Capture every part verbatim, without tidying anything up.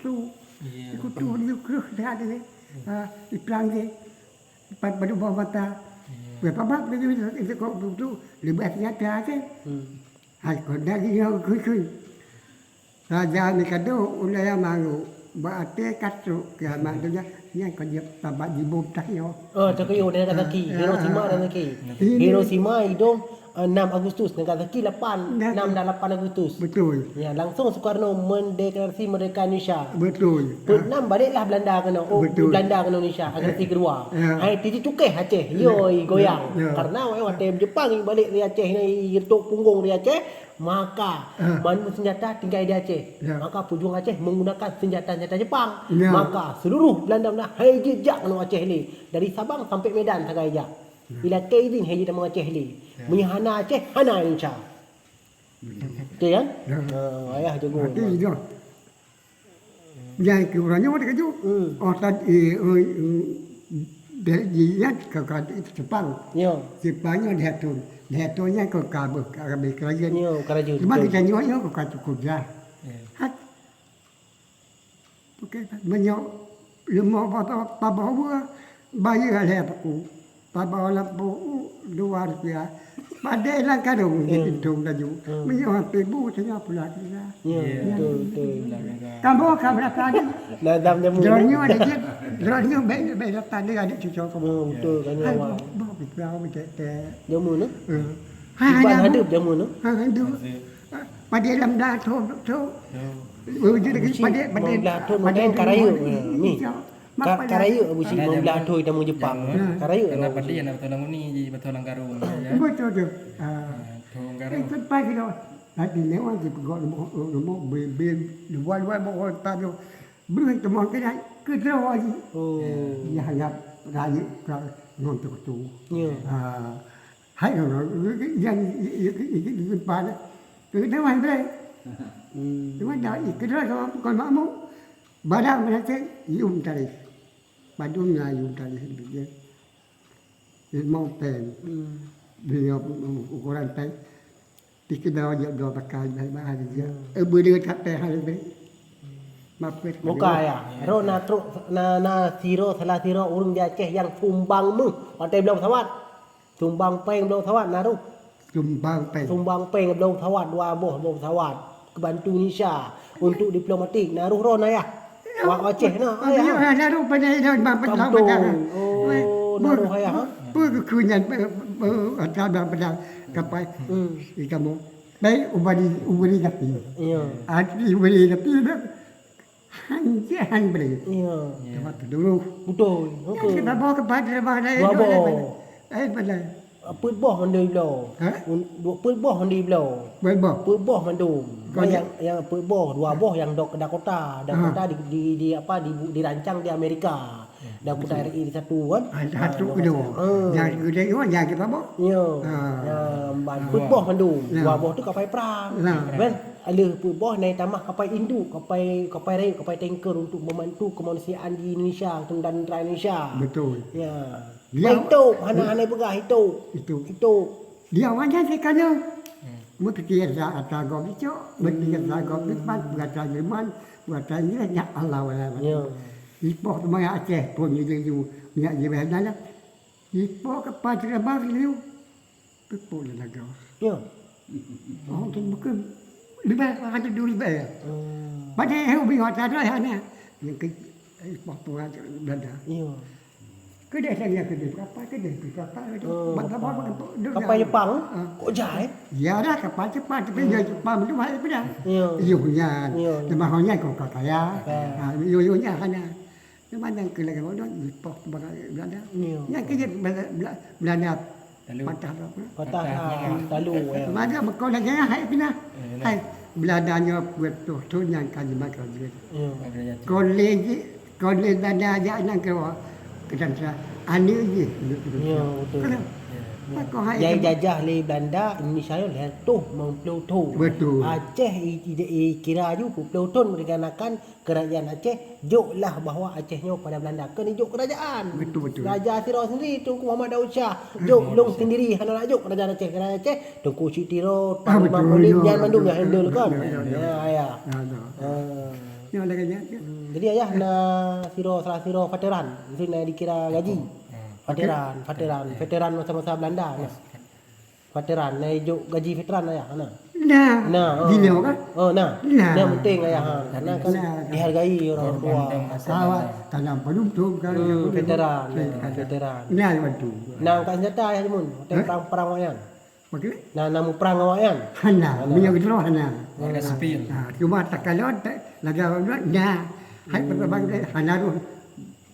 Kutu. Iya. Kutu dia kreuh dia ada. Ha, iplang dia. Pat pada bawah mata. Iya. Berapa bab dia itu kok kutu lebih senjata aja. Hmm. Hai, kau dah dia kreuh. Raja ni kado ulai malu. Ba até katrok kiamat dunia. Yang kau dia tabat jibom tayo. Oh, tak kuyuh dia kata ki. Ah, Hiroshima ah, dan Nagasaki. Ini Hiroshima idong enam Agustus, Nagasaki lapan, enam dan lapan Agustus. Betul. Ya, langsung Soekarno mendeklarasi merdeka Indonesia. Betul. Peuet enam baliklah Belanda keunoe, oh, Betul. Belanda keunoe Indonesia, agresi kedua. Ya. Hai, tiji cukeh Aceh, yo, Ya. goyang. Ya. Karena watèe Jepang balik dari Aceh ni, retok punggung dari Aceh, maka Ah. manu senjata tinggai di Aceh. Ya. Maka pejuang Aceh menggunakan senjata-senjata Jepang. Ya. Maka seluruh Belanda-Belanda hai jijak keunoe Aceh ni. Dari Sabang sampai Medan sagai jak. Ilakèe izin hai jitamong Aceh lé. Ya. Meunyo hana Aceh, hana Indonesia. Betul. Betul kan? Ya. Ha, ayah jago. Berarti memang. Dia. Yang ke orang nyawa dia kejut. Hmm. Oh, tadi, eh, eh, eh, dia, dia, dia ke, ke, ke Jepang. Ya. Jepang nyo dia tu. Dia tu nya ke, ke, ke, ke kerajaan. Ya, kerajaan. Cuma Betul. kita nyawa nyo ke, ke cukup dah. Ya. Hat. Okey, meunyoe leumo paboh dua, bayeue lhèe peue. Paboh lam peue dua rupiah. Padé lam karông di Hmm. pintoe laju. Hmm. Meunyoe hana bu, tanyoe pula kira. Ya, Ya. betul, betul. Kamoe ka berasa ni. Nazam jamu. Droeneuh ada je. Droeneuh baik, baik datang dia ada cucok kamoe. Hmm, betul, kan, Hai, awak. Boh, boh, boh, boh, boh, boh. Jamu tu? Hmm. Iban Hai, ada hadap bu. Jamu tu? Ha, ada. Padé lam dah tu, tu. Ya. Wujud lagi Abusyik, padé, padé, membelah tu padé model tu, karayu, model ya, ni. hijau. Ka-, Mak padé. Karayu Abusyik Ada membelah jamu. Tu di Jepang. Jamu. Ha. Karayu Karena Abusyik. Padé nak betul lam ni, jadi betul lam karung, ya. Betul tu. Ha. Ha, tu karung. Itu pagi tu. Nanti lewat di pegawai rumah, rumah, beli, beli, luar, luar, bawa tak tu. Beri teman kena, kedua lagi. Oh. Ya, ya, raya, raya, ngon tu, tu. Ya. Ha. Hai, ngon, ngon, yang, yang, yang, yang, yang, Keudeungoe, Bre. Hmm. Cuma dak, eh, keudroe sama bukan makmuk. Barang meunasé, yum tarif. Padum na yum tarif, dia. Limong pèng. Hmm. Dia ukuran pèng. Dikeudroe jeuet dua bakal, baik-baik dia. Hmm. Eh, beudeuh that pèng hai, Bre. Maaf, Bre. Bukan, ya. Roh na trok, na, na sidroe, salah sidroe ureueng di Aceh nyang sumbang méuh watèe bloe pesawat. Sumbang pèng bloe pesawat na roh. Sumbang pèng. Sumbang pèng bloe pesawat, dua boh bloe pesawat. Keubantu Indonesia untuk diplomatik. Na roh droe na yah. Wak Aceh na, ayah. Iya, na roh pada, pada, pada, Kampung. Pada. Oh, na roh ayah, ha? Peue keu nyan, pe-, pe-, ata bang pedang kapai. Hmm. Di kamoe. Baik, ubari, ubari tapi. Iya. Ati ubari tapi dah. Hanjeuet han bri. Iya. Teuma teuduluh. Betul. Nyan betul. Kita bawa ke pada, pada, Dua boh. Eh, pada. Peuet boh mandum bloe. Ha? Un-, dua, peuet boh mandum bloe. Peuet boh. Peuet boh mandum. Kau Yang, ni- yang peuet boh, dua boh yang dok Dakota. Dakota Ha. di, di, di apa, di, dirancang di Amerika. Dakota Betul. R I satu kan? Ah, satu Dakota kedua. R I. Hmm. Yang kedua, yang kita bawa. Ya. Ah. Ya, ban Ah. peuet boh mandum. Ya. Dua boh tu kapai perang. Ya. Kan? Ada peuet boh naik tamah kapai induk, kapai, kapai rayek, kapai tanker untuk membantu kemanusiaan di Indonesia, tentara Indonesia. Betul. Ya. Dia Baik tu, hana, hana peugah itu. Itu. Itu. Dia awak nyan saya kata, Hmm. Meuteukeu atra gob icok, meuteukeu atra gob depan, beurata Jerman, beurata Inggris, nyak Allah wala. Ya. Ipoh teuma Aceh pun jijak ju, nyak jibeh dalam. Ipoh ke Padre Barliu, peupo le lagoe. Ya. Oh, tu bukan lebih ada dua lebih. Hmm. Pada eh ubi hotel tu hana. Yang ke ipoh tu aja belanda. Ya. Keudeh saja keudeh, kapal keudeh, kapal keudeh. Oh, Bak kapal. Kapal, kapal Jepang? Ah. Kok jai? Ya dah, kapal Jepang, tapi Hmm. ya Jepang tu banyak pedang. Ya. Yuh nyan. Ya, ya. Leumah nyan kok ka kaya. Kaya. Ah, yuh, yuh nyan hana. Di mana ke lagi bodoh, di pos tu bakal Belanda. Ya. Nyan ke Bela-, Bela-, Belanda Lalu. patah tu apa? Patah, Patah, ah, ya. lalu, ya. Mana bekau lagi hai pindah. Ya, ya. Hai, Belanda nyo peuet puluh thon nyang ka jimat keraja. Ya. Kolej, kolej Belanda ajak nang keudroe. Keudroe aneuk jih. Ya, betul. Kenapa? Ya. Maka hai Jai kena jajah lé Belanda, Indonesia nyoe lhèe reutôh limong ploh thon. Betul. Aceh i, i, i, kira ju peuet ploh thon dikarenakan kerajaan Aceh jok lah bahwa Aceh nyoe pada Belanda. Kon jok kerajaan. Betul, betul. Raja sidroe sendiri, Teungku Muhammad Daud Shah. Jok lôn sendiri, hana nak jok kerajaan Aceh. Kerajaan Aceh, Teungku Chik Tiro, Ah, Panglima betul, Polim, ya, nyan mandum betul, nyang handle betul, kan. Ya, ya, ya. Ya, ya. Ah. Nyoe lagèe nyan. Hmm, jadi ayah na sidroe, salah sidroe veteran, maksudnya dikira gaji. Hmm. Veteran, veteran, veteran masa-masa Belanda. Nah. Veteran, na ijok gaji veteran ayah, na? Nah, nah, oh. Di nyoe kan? Oh, nah. Nah. Nah, penting ayah, ha. Karena kan dihargai orang tua. Awak tanam penuntut kan. Hmm, veteran, veteran. Nah, bantu. Nah, angkat senjata ayah jameun. Hah? Perang-perang wayang. Maksudnya? Nah, na muprang awaknyan. Hana, hana. Meunyoe keudroe hana. Warga sipil. Ha, cuma takalon, ta-, lagèe awak na. Hai perang hana roh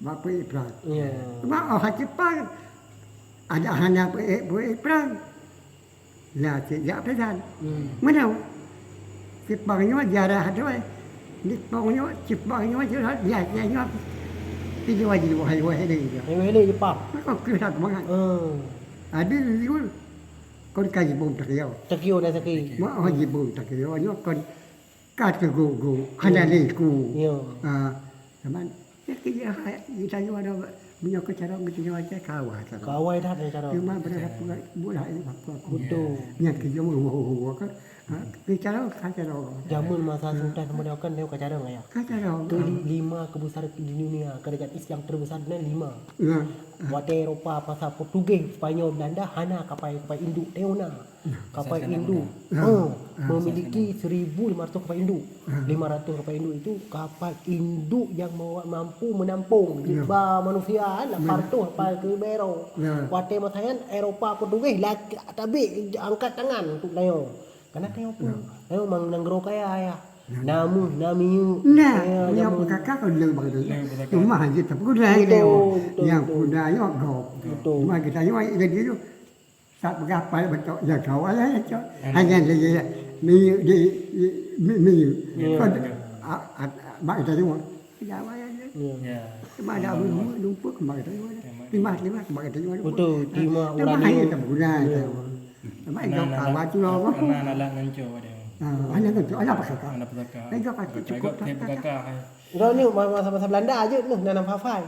bak peuék prang. Ya. Cuma oh hai Jepang, ada hana peuék, peuék prang. Nah, cek jak pesan. Hmm. Mana? Jepang nyoe jarah tu, eh. Jepang nyoe, Jepang nyoe jarah, ya, ya, nyoe. Pi dua ji wahai, wahai deh. Wahai deh Jepang. Maka keu satu mangat. Hmm. Ada kon ka jibom takio. Takio dah sakit. Mak oh jibom takio nyoe kon ka teugu-gu hana liku. Ya. Ah, cuman ya kita ada meunyoe ke cara kita nyoe aja kawa cara. Kawa dah ada cara. Cuma berada buat buat ini apa. Betul. Yang kita mau kan. Ha, ke cara ka cara. Jameun masa Sultan Hamid Daud kan dia ka cara ya. Ka cara. Ke lima kebesar di dunia, kerajaan Islam terbesar di dunia lima. Ya. Watèe Eropa masa Portugis, Spanyol, Belanda hana kapai-kapai induk teuna. Kapai induk. Ha. Ha. Memiliki seribu lima ratus kapai induk. Ha. Lima ratus kapai induk itu kapai induk yang mau mampu menampung jiba manusia lapan ratus sampai seribu. Ya. Watèe masa nyan Eropa Portugis lah tabik angkat tangan untuk tanyoe. Karena tanyoe pun tanyoe memang nanggroe kaya ya. Namun namiu. Nah, yang kakak kau dulu bang tu. Cuma hanya tak pernah. Betul, betul. Yang pernah yang kau. Betul. Cuma kita nyoe jadi tu. Tak peugah apa beutôi, ya kawan lah ya, cok. Hanya dia, dia, minyeuk di, di, mi-, minyeuk. Minyeuk. Kon, a, a, a, mak kita semua. Ya, wayang dia. Ya. Cuma ada abu-abu lumpur ke mak kita semua. Timah, timah ke mak kita semua. Betul, timah uranium. Timah hanya tak berguna. Ya. Cuma itu kawan tu lah. Anak-anak nganco dia. Ah, hanya tu, ada apa kata? Ada pusaka. Itu apa? Cukup pusaka. Udah ni masa-masa Belanda aja tu nanam hafai.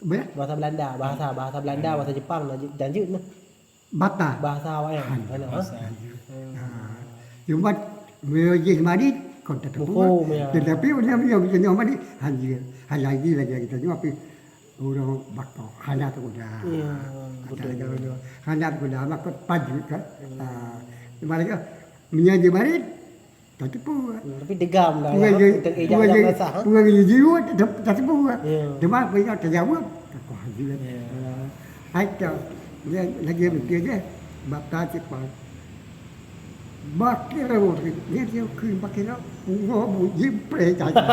Boleh? Bahasa Belanda, bahasa, bahasa Belanda, bahasa Jepang dan, dan jeuet nah. Bata. Bahasa awaknyan. Hana. Hana, ha? Bahasa. Hmm. Ha. Cuma meunyoe jih Madrid, kon tetap buka. Hukum, ya. Tetapi udah meunyoe kita nyoe Madrid, hana. Hana lagi lagi kita nyoe tapi ureueng bako. Hana tu udah. Ya, betul. Hana tu udah, maka paju kan. Hmm. Ha. Cuma lagi, meunyoe jih Madrid, Tateupeue. Hmm, tapi degam dah, ya. Ureueng ijak ureueng ijak basah, ha? Ureueng jiweuet, tateupeue. Ya. Teuma peue nyang tajaweueb, takoh jiweuet. Ya. Ah, hai ka, dia lagi mikir je, bak ka cit pang. Bakil rawot, dia, dia keu bakil rawot, uroe bu jimpreh saja.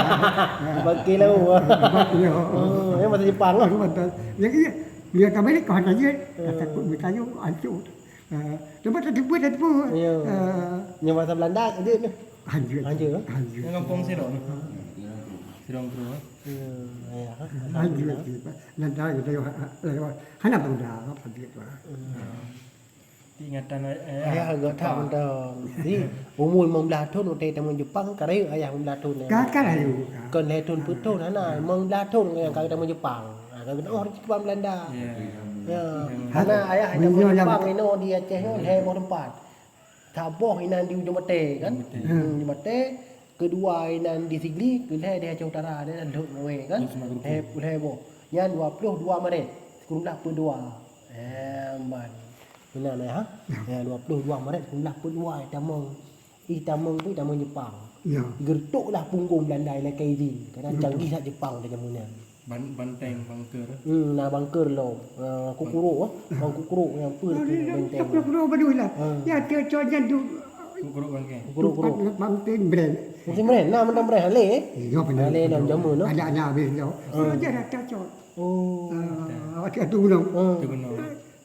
Bakil rawot. Bakil rawot. Oh, ya, bahasa Jepang lah. Bahasa. Jadi, dia tak balik, kau hantar je. Hmm. Takut bertanya, hancur. Ah, teuma tateupeue, tateupeue. Ya. Ah. Nyang bahasa Belanda, hanjeuet tu. Hanjeuet. Hanjeuet, eh? Hanjeuet. Nyang gampông sidroe tu. Sidroe tu, eh? Ya, ya. Hanjeuet tu, Pak. Belanda kita, ha, ha, ha, hana benda, hanjeuet tu, ha. Hmm. Ingatan, eh, ya, agak tak mantap. Jadi, umur lima belas tahun, utai tamu Jepang, ka rayeuk ayah lima belas tahun, ya. Ka, ka rayeuk. Kon lhèe thôn peuet thôn hana, lima belas thôn nyang ka geutanyoe Jepang. Ha, ka geutanyoe oh, Jepang Belanda. Ya. Ya. Hana ayah geutanyoe Jepang inoe di Aceh nyoe lhèe boh teumpat. Saboh inan di Ujong Batèe kan? Ujong Batèe. Hmm, Ujong Batèe. Keudua inan di Sigli, keulhèe di Aceh Utara, di Lhok Ngawé kan? Lhèe, lhèe boh. Nyan dua ploh dua Maret, sikureueng blah peuet dua. Eh, ban. Inan ayah, ha? Ya. Ya, dua ploh dua Maret, sikureueng blah peuet dua, tamong. Ih, tamong tu, tamong Jepang. Ya. Geureutôk lah punggong Belanda ilèe ka izin. Karena canggih that Jepang pada jameun nyan. Ban-, banteng, bunker. Hmm, na bunker lom. Ah, kukuruk, ah. Bang kukuruk nyang peue tu benteng. Kukuruk baduh lah. Ah. Ya, cocok jan tu. Kukuruk bangkeng. Kukuruk, kukuruk. Banteng brand. Mungkin brand. Nah, mentang brand halé, eh? Iya, benar. Halé dalam jameun, no? Ada, ada habis tu. Ah. Raja dah cocok. Oh. Ah, waktu tu gunung. Ah. Tu gunung.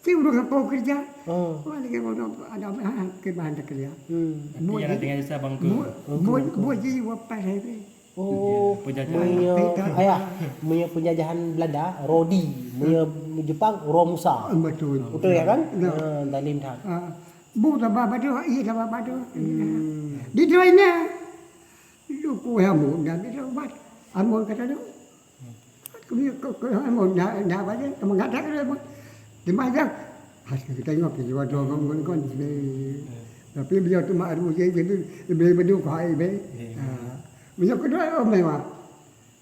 Si ureueng hana peue keureuja. Oh. Wah, lagèe ureueng ada, ha, keubahan teukeureuja. Hmm. Tapi nyang tinggai desa bangka. Buet, buet, buet ji wapat hai. Oh, penjajahan. Meunyoe, ayah, meunyoe penjajahan Belanda, Rodi, meunyoe Jepang, Romusa. Betul. Betul ya kan? Ya. Ha, zalim that. Ha. Bu tabah badoe, ié tabah badoe. Hmm. Di droe nyan. Itu ku Amon, dan di droe ubat. Amon kata tu. Kami ke, ke, Amon, dah, dah baca, teman kata kata pun. Di mana? Hasil kita tengok, kita buat dua ngomong kon. Tapi beliau tu mak aduh je, jadi lebih beduk hai be. Ha. Beliau kedua, oh, memang.